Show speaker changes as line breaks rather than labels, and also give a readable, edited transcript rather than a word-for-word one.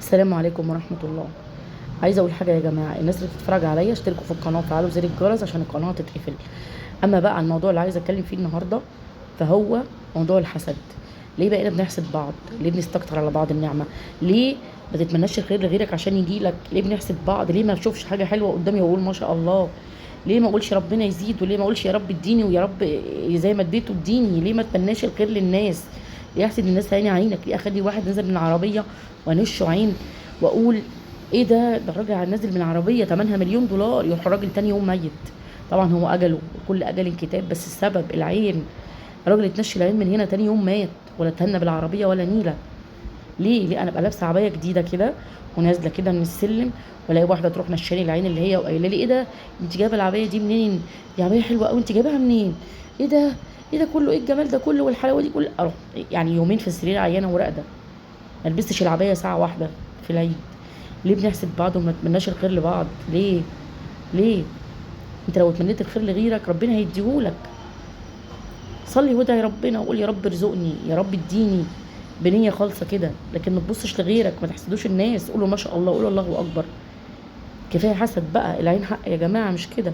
السلام عليكم ورحمة الله. عايزة أقول حاجة يا جماعة، الناس اللي بتتفرج عليا اشتركوا في القناة وفعلوا زر الجرس عشان القناة تتقفل. أما بقى الموضوع اللي عايزة أتكلم فيه النهاردة فهو موضوع الحسد. ليه بقينا بنحسد بعض؟ ليه بنستكتر على بعض النعمة؟ ليه ما تتمناش الخير لغيرك عشان يجي لك؟ ليه بنحسد بعض؟ ليه ما اشوفش حاجة حلوة قدامي واقول ما شاء الله؟ ليه ما اقولش ربنا يزيد؟ وليه ما اقولش يا رب اديني ويا رب زي ما اديته اديني؟ ليه ما اتمناش الخير للناس؟ ليه احسد الناس عيني عينك؟ ليه اخلي واحد نزل من العربية وانشه عين واقول ايه ده، ده الراجل نازل من العربية ثمنها مليون دولار، يروح الراجل تاني يوم ميت؟ طبعا هو اجله، كل اجل كتاب، بس السبب العين. الراجل اتنشل العين من هنا تاني يوم مات، ولا اتهنى بالعربية ولا نيله. ليه؟ ليه انا ابقى لابسه عباية جديدة كده ونازلة كده من السلم والاقي واحدة تروح نشاني العين اللي هي وقايله لي ايه ده، انت جايبه العباية دي منين؟ دي عباية حلوة قوي، انت جايباها منين؟ ايه ده؟ ايه ده كله؟ ايه الجمال ده كله والحلاوه دي كلها؟ اروح يعني يومين في السرير عيانه وراقده، ما لبستش العباية ساعة واحدة في العيد. ليه بنحسد بعض وما نتمناش الخير لبعض؟ ليه؟ ليه؟ انت لو اتمنيت الخير لغيرك ربنا هيديهولك. صلي وادعي ربنا وقول يا رب ارزقني، يا رب اديني، بنية خالصة كده. لكن ما تبصش لغيرك، ما تحسدوش الناس، قولوا ما شاء الله، قولوا الله أكبر. كفاية حسد بقى، العين حق يا جماعة، مش كده؟